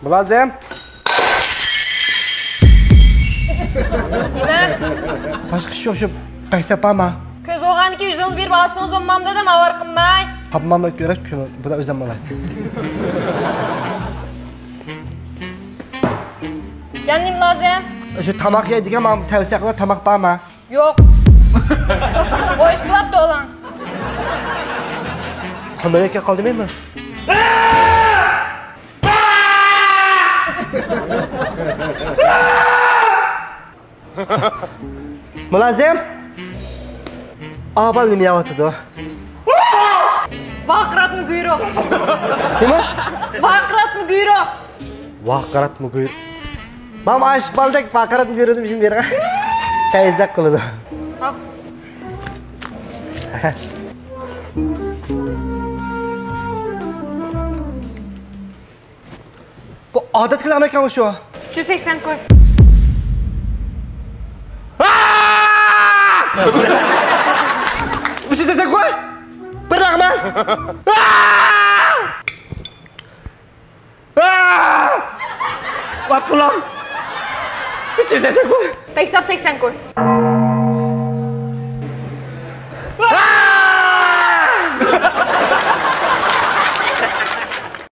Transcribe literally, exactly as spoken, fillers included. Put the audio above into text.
مۇلازىم! نېمە؟ باشقا ئىش يوق، شۇ قەيسەپ بارما؟ كۆز بولغاندىكىن يۈزىڭىزنى بېرىپ ئالسىڭىز بولمامدۇ دەم ئاۋارە قىلماي؟ تاپمامدۇ كۆرۈش، بۇدا ئۆزۈم ئالاي. يەنە نېمە لازىم؟ شۇ تاماق يەيدىغان، ماڭا تەۋسىيە قىلغان تاماق بارما؟ يوق. بۇ ئىش بولاپتۇ ئۇلان. قانداق يەككە قالدىم مەن؟ مۇلازىم! ئاۋۇ بالا نېمە يەۋاتىدۇ؟ ۋارقىراتما گۇيرۇ. نېمە؟ ۋارقىراتما گۇيرۇ. ۋارقىراتما گۇيرۇ. مانا ئاشۇ بالىدەك ۋارقىراتما گۇيرۇدىن بىزنى بېرىڭ. پەيزەك قىلىدۇ. ھاپ. بۇ ئادەتتىكىلا ئەمەسكەن شۇ. ئۈچ يۈز سەكسەن كوي. ئۈچ يۈز سەكسەن كوي. بىر رەقەم. ۋاي قۇلام. ئۈچ يۈز سەكسەن كوي. بەك ساپ سەكسەن كوي.